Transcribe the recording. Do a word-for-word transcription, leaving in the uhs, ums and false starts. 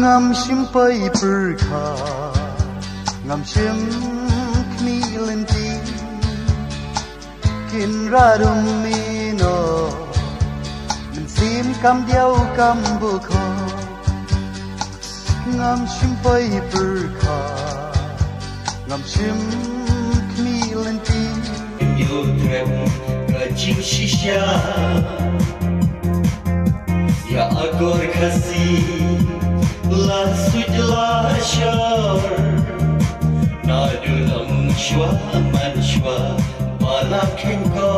Ngam shim poi pyrkhat, ngam shim khmih lynti. Kin rarum mino, mynsiem kam diaw kam bukho. Ngam shim poi pyrkhat, ngam shim khmih lynti. Ïoh trep ka jingshisha ïa akor Khasi, la suit la shor. Naduh nang shuwa man shuwa ba la kheiñ ko